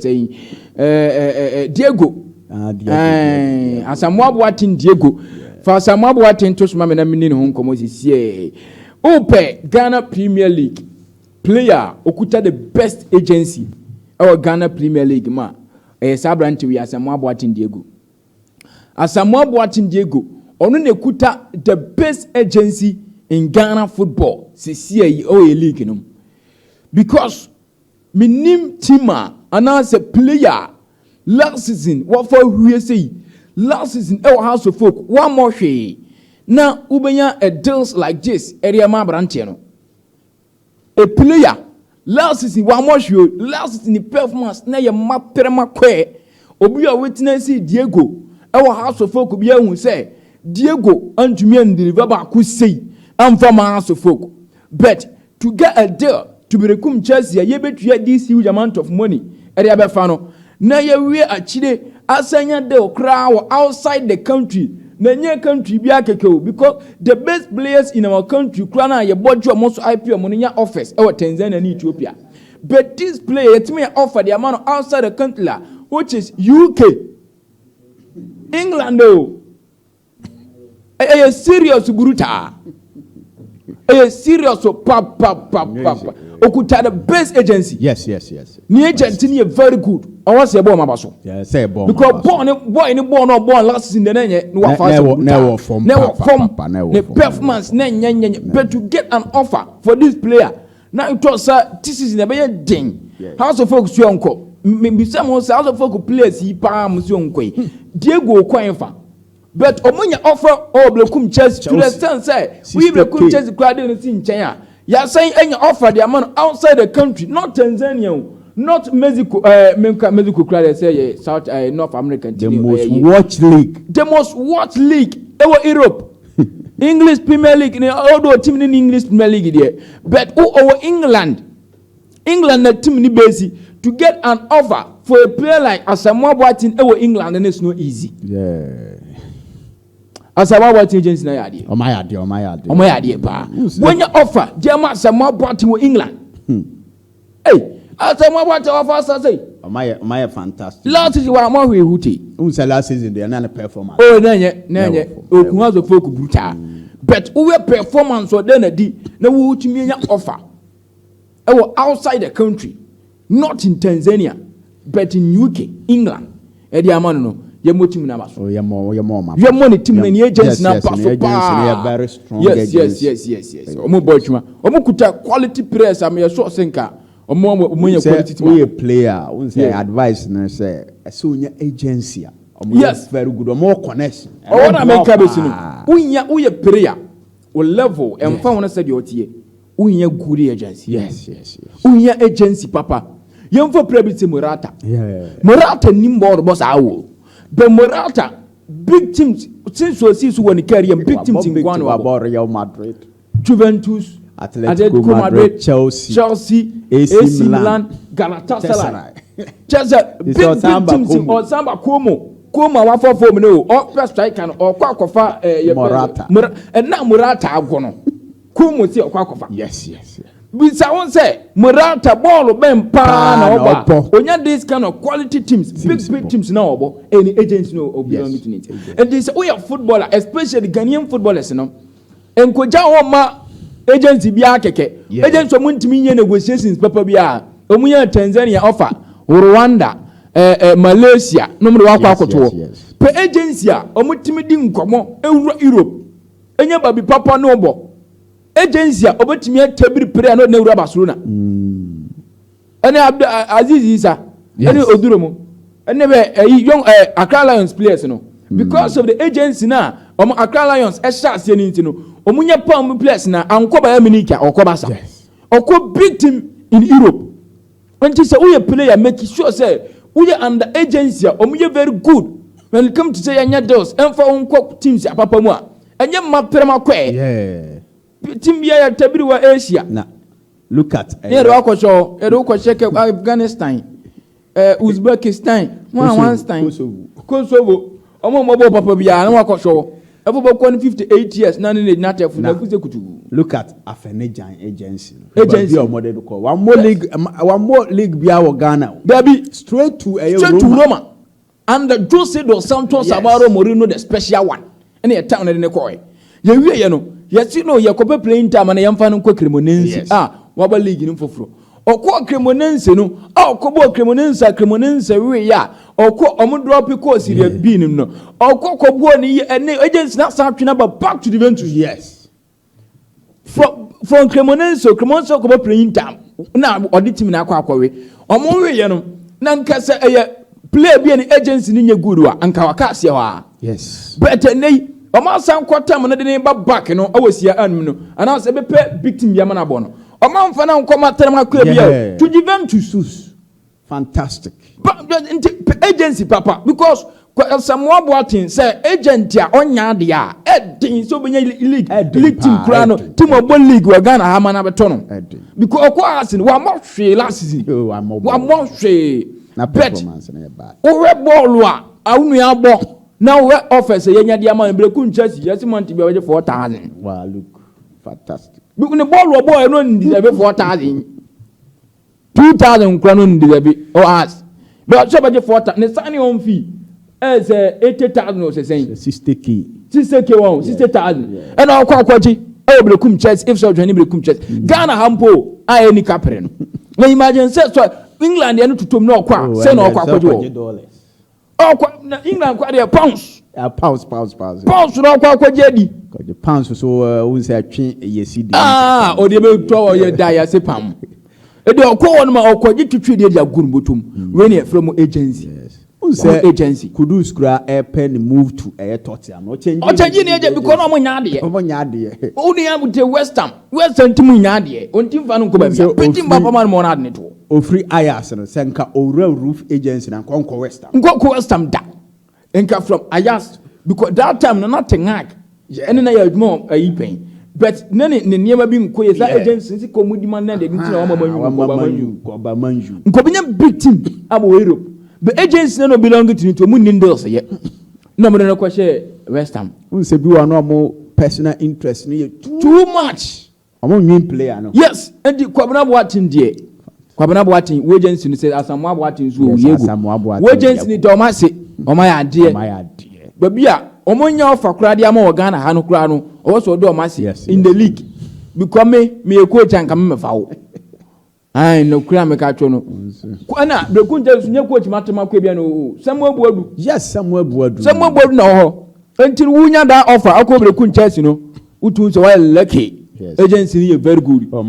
Sɛyi ɛɛ Diego. Ah, Diego. Asamoah Boateng Diego, fa Asamoah Boateng to soma mi na mi ni ne ho nkɔmɔ sisi. Wopɛ Ghana Premier League player okuta the best agency ɛwɔ Ghana Premier League mu a, ɛyɛ saa aberante wi, Asamoah Boateng Diego. Asamoah Boateng Diego, ɔno na ekuta the best agency in Ghana football sisi yi, ɔyɛ league no mu, because minim team a anaasɛ player last season wɔfa hwie sɛ yi, last season ɛwɔ Hearts of Oak wɔamɔ hwee na wobɛnya a deals like this ɛde ɛma aberanteɛ no. A player last season wɔamɔ hwee o, last season ne performance na yɛ ma pɛrɛma kɔɛ. Obi a wetena si Diego ɛwɔ Hearts of Oak bi ehu sɛ Diego antumi andeliver baako sei amfa ma Hearts of Oak, but to get a deal to Berekum Chelsea a yɛbɛtua this huge amount of money ɛde abɛfa no na yɛwie akyire asanya deal koraa wɔ outside the country, na nye country bi akeke o, because the best players in our country koraa na yɛbɔ gye ɔmo so ip ɔmo no nya offers ɛwɔ Tanzania ne Ethiopia, but this player yɛtumi yɛ offer de ama no outside the country la, which is UK, England o. Ɛyɛ serious brutal, ɛyɛ serious o papapapapa. Okuta the best agency. Ne agent ni yɛ very good, ɔwɔ sɛ ɛbɔ ɔmo aba so. Sɛ ɛbɔ ɔmo because aba so. Bɔɔl ne bɔɔl ne bɔɔl no ɔbɔɔl last season de ne nyɛ ne wafa Na sɛ na ɛwɔ fam. Na ɛwɔ pa, fam. pa, pa, na ɛwɔ Ne fam. performance na nyɛ nyɛ nyɛ, but to get an offer for this player na itɔ sɛ this season ɛbɛyɛ den. Hearts of Oak suo nkɔ mbisa mo sɛ Hearts of Oak players yi paa mo suo nkɔ yi, Diego kwan fa, but ɔmo nya offer ɔwɔ Berekum Chelsea to the extent sɛ woyi Berekum 60K. Chelsea kura de no si nkyɛn a, yasan anya offer de ama no outside the country, not Tanzania o, not Mexico. Menka Mexico kura de sɛ yɛ South, North America. The most watched league. The most watched league ɛwɔ Europe, English Premier League ni. Although team ni ni English Premier League deɛ, but o ɔwɔ England, England na team ni besi. To get an offer for a player like Asamoah Boateng ɛwɔ England and it's not easy. Asamoah Boateng agency na yɛ adeɛ. Ɔmo ayɛ adeɛ, ɔmo ayɛ adeɛ. Ɔmo yɛ adeɛ paa. Wɔnya offer jɛma Asamoah Boateng wɔ England. Hey, Asamoah Boateng wafa asase. Ɔmo ayɛ fantastic. Last season wa ɔmo ahwɛ ehu te. N sɛ last season deɛ na ne performance. O na nyɛ na Na nyɛ ɛwɔ fam. Okun Hearts of Oak brutal, but wowɛ performance ɔdɛ na di na wotumi anya offer ɛwɔ outside the country, not in Tanzania but in UK, England, ɛde ama no, yɛ mo team n'aba so. O yɛ mɔ, yɛ mɔ ɔmo. Yɛ mɔ ne team na ne agency na ba ne so agency paa. ne yɛ very strong agency. Yes, ɔmo bɔ adwuma, ɔmo kuta quality players a yɛ so ɔsɛ nka ɔmo yɛ quality Sɛ team. woyɛ player n sɛ advice no sɛ ɛsɛ wonya agency a ɔmo yɛ very good, ɔmo wɔ connection. Ɔwɔ na mɛka Ɛboa bɛsi no. paa. Wonya woyɛ player o level ɛmfa ho no sɛdeɛ ɔteɛ, wonya good agency. Wonya agency papa. Yɛmfa player bi sɛ Morata. Morata nim bɔɔl bɔ saa wo, but Morata, big teams since osi so wɔ ne career, big teams Wabɔ big nkoa team, na wabɔ. Wabɔ Real Madrid. Juventus. Atletico Madrid, Chelsea, Chelsea, AC AC Milan, Milan, Galatasaray. Galatasaray. Chelsea, big It's Osamba big teams. Como. Ɔsamba Como a wafa fom ne o ɔpɛ striker no ɔkɔ akɔfa yɛ Morata. Ɛna Morata agɔ no Como si ɔkɔ akɔfa. Bisa wɔn sɛ Morata bɔɔlo bɛn paa Paa na na ɔbɔ a ɔbɔ. onya this kind of quality teams, big Teams big bɔ. teams na ɔbɔ ɛni agency na obi belong to it. Nti sɛ woyɛ footballer, especially Ghanaian footballers no, nkogya wɔn ma agency bi akɛkɛ. Agency wɔn ntumi nye negotiations papa bi a wɔn yɛ Tanzania offer, Rwanda, ɛɛ ɛɛ Malaysia na wɔn de wakɔ akɔto hɔ. Pɛ agency a wɔn tumi di nkɔmɔ ewura Europe, enye baabi papa ne ɔbɔ, agency a ɔbɛtumi atabiri pere a na ɔde ewura Barcelona ɛne Abdu Aziz Isa ɛne Oduro ɛne bɛ ɛyi young Accra Lions players no, because of the agency na ɔmo Accra Lions ɛhyɛ aseɛ ne ti no, ɔmo nye palm players na ankɔ Bayern Munich a ɔkɔ Barca, ɔkɔ big team in Europe. Nti sɛ woyɛ player, make sure sɛ woyɛ under agency a ɔmo yɛ very good when it come to say yɛnyɛ deals ɛnfa wɔn nkɔ teams apapa mu a ɛnyɛ mma pɛrɛma kɔɛ. Team bi a yɛ tabiri wɔ Asia. Na look at. Ne yɛde wakɔhyɛ hɔ, yɛde wakɔhyɛ kɛ Afghanistan, Uzbekistan, wọn a Kosovo, wọn stan. Kosovo. Kosovo, ɔmo a ɔmo bɔ papa biara ne wakɔhyɛ hɔ. Ɛfɔ bɛkɔ no 58 years na ne na gyina tɛfo na ɛfu sɛ kutu. Look at Afena-Gyan agency no. Agency. Baabi a ɔmɔde de kɔ, one more league, one more league bia wɔ Ghana o. Dabi. Straight to ɛyɛ Straight to Roma. Roma and the Jose dos Santos Amaro Mourinho, the special one, ɛna yɛ town de ne kɔɛ. Yɛwie yɛ no, yɛsi no yɛkɔpɛ playing time na yɛmfa no nkɔ Cremonense. A waba league no foforɔ, ɔkɔ Cremonense no a, ɔkɔbɔ Cremonense a, Cremonense wie a, ɔkɔ ɔmo drop kɔɔ Serie B nim no, ɔkɔ kɔbɔ ne yɛ ɛne agency na san twena ba back to Juventus. From Cremonense, Cremonense kɔbɔ playing time na ɔde team na akɔ akɔwe. Ɔmo weyɛ no na nkasa ɛyɛ player bi a ne agency ne nyɛ good a, anka waka aseɛ hɔ a. But ɛnɛ yi, ɔmo asan kɔ tam no de ne ba back no ɛwɔ Serie A no mu no, anaasɛ ɛbɛpɛ big team bi ama no abɔ no, ɔmo amfa na nkɔma tɛnɛm akɔ bi a to Juventus. Fantastic. Nti agency papa, because Asamoah Boateng sɛ agent a ɔnya adeɛ a ɛden sɛ ɔbɛnya league Ɛden league team paa, koraa no ɛden. Team ɔbɔ league wɔ Ghana ha ma no abɛtɔ no Ɛden. because ɔkɔ Arsenal, wammɔ hwee last season. Oh, wammɔ bɔɔl. Wammɔ hwee Na but performance no yɛ bad. Wohwɛ bɔɔlo a awonua bɔ na wohwɛ offers a yɛnya de ama no, Berekum Chelsea yɛsi month bi a wɔgye 4,000. Wow, look, fantastic. Ne bɔɔlo ɔbɔɔ yɛ no n deserve 4,000, 2,000 kura no n deserve ɔ as but sɛ ɔbɛgye 4,000, ne signing on fee ɛyɛ sɛ 80,000 ɔsɛ sɛn? 60K. 60K wɔn, 60,000 ɛna ɔkɔ akɔgye ɛwɔ Berekum Chelsea. If sɛ ɔdwɛn ne Berekum Chelsea, Ghana ha mpo a yɛ nika pere no, na imagine sɛ so England yɛ no tutum na ɔkɔ a sɛ na ɔkɔ akɔgye wɔ Dollars. Ɔkɔ na England kɔ adeɛ pounds. Yeah, pounds, pounds, pounds. Pounds na ɔkɔ akɔgye adi. Kɔgye pounds so ohun sɛ ɛtwe yɛ si di. Aa, ɔde bɛ tɔ ɔyɛ da yɛ pam ebi ɔkɔ hɔ nom a, ɔkɔgye twitwi deɛ de agu ne bɔtɔm. Wei ne yɛfrɛ mu agency. Yes. Ohun sɛ Agency. Kudus kura ɛpɛ ne move to ɛyɛ Tottenham. Ɔkyɛnji. Ɔkyɛnji ne agent because ɔmo nya adeɛ. Ɔmo nya adeɛ. Ɔmo nya te West Ham, West Ham ti mu nya adeɛ, ɔnti nfa no nkɔ baabi a peti mba pama no ma ɔno ade ne toɔ. Ofiri Ajax no, sɛ nka owura Roof agency na nkɔ West Ham. Nkɔ kɔ West Ham da nka from Ajax, because that time no na Ten Hag ɛne na yɛ adwuma wɔ ayi pɛn, but ne nneɛma bi nkɔ yɛ saa. Agency nsi kɔ mu di ma na de nti na wɔn ama Man U kɔ ba Man U. Kɔba Man U. Nkɔbi big team abɔ wɔ Europe, but agency na no belong to no, ɔmu nim deals yɛ na ɔmo de no kɔhyɛ West Ham. Ohun sɛ bi wɔ no, ɔmo personal interest no yɛ too. Too much. Ɔmo nwin player no. Yes, nti Kwabena Boateng deɛ, Kwabena Boateng wo agency no sɛ Asamoah Boateng nso Yes, wɔ yego. Asamoah Boateng. Wo agency ni tɛ ɔmo ase, ɔmo ayɛ adeɛ. Ɔmo ayɛ adeɛ. Baabi a ɔmo nya ɔfa koraa de ama wɔ Ghana ha no koraa no, ɔwɔ sɛ ɔde ɔmo ase in the league, because me yɛ coach a, nka me mɛfa wo ayi no kura mi ka twɛ no ɛna Berekum Chelsea nso nye coach ma tema kɔ ebi ɛna o Samuel Buadu. Yes, Samuel Buadu. Samuel Buadu na wɔ hɔ, nti wunya da offer akɔ Berekum Chelsea no, wotu sɛ wɔyɛ lucky. Agency ni yɛ very good. Ɔmo